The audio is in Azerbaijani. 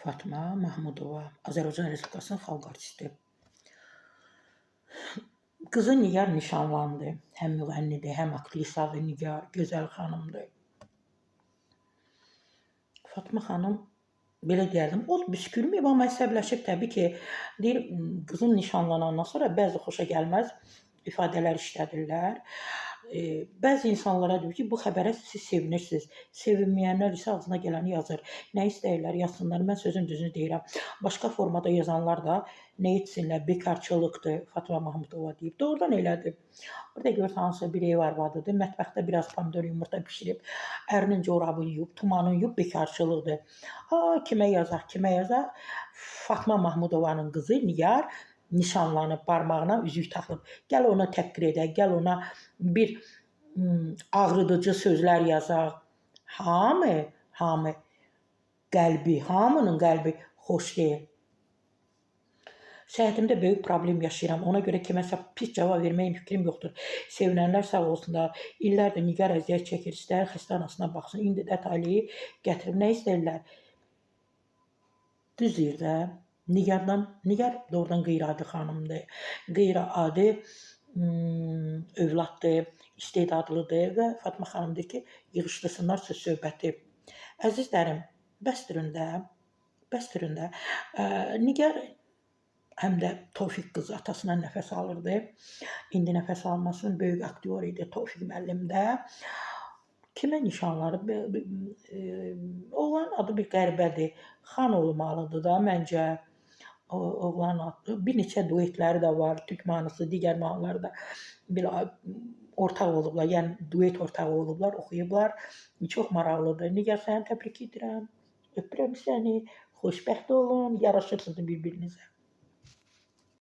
Fatma Mahmudova, Azərbaycan Respublikasının xalq artisti. Qızı Nigar nişanlandı. Həm müğənnidir, həm aktrisadır Nigar, gözəl xanımdır. Fatma xanım belə deyərdim, od püskürməyib, amma əsəbləşib təbii ki, deyir, qızım nişanlanandan sonra bəzi xoşagəlməz ifadələr işlədirlər. Bəzi insanlara deyir ki, bu xəbərə siz sevinirsiniz. Sevinməyənlər isə ağzına gələni yazır. Nə istəyirlər yazsınlar. Mən sözün düzünü deyirəm. Başqa formada yazanlar da nə etsinlər? Bekarçılıqdır. Fatma Mahmudova deyib. Doğrudan elədir. Burada görürsən hansısa bir ev arvadıdır. Mətbəxdə biraz pomidor yumurta bişirib, ərinin corabını yuyub, tumanını yuyub, bekarçılıqdır. Ha, kimə yazaq, kimə yazaq? Fatma Mahmudovanın qızı Nigar nişanlanıb, barmağına üzük taxılıb. Gəl ona təhqir edək, gəl ona bir ağrıdıcı sözlər yazaq. Hamı, hamı qəlbi, hamının qəlbi xoş deyil. Səhhətimdə böyük problem yaşayıram. Ona görə kiməsə pis cavab verməyim fikrim yoxdur. Sevinənlər sağ olsunlar. İllərdir Nigar əziyyət çəkir, istər xəstə baxsın. İndi də taleyi gətirib nə istəyirlər? Düz deyir də. Nigardan, Nigar doğrudan qeyri-adi xanımdır. Qeyri-adi övladdır, istedadlıdır və Fatma xanım deyir ki, yığışdırsınlar söz söhbəti. Əzizlərim, bəsdirin də, bəsdirin də. Nigar həm də Tofiq qızı atasından nəfəs alırdı. İndi nəfəs almasın, böyük aktyor idi Tofiq müəllim də. Kimə nişanlanıb? Oğlanın adı bir qəribədir. Xan olmalıdır da məncə. O, oğlanın adı. Bir neçə duetləri də var. Türk mahnısı, digər mahnıları da bir ortaq olublar. Yəni duet ortağı olublar, oxuyublar. Çox maraqlıdır. Nigar, səni təbrik edirəm. Öpürəm səni. Xoşbəxt olun, yaraşırsınız bir-birinizə.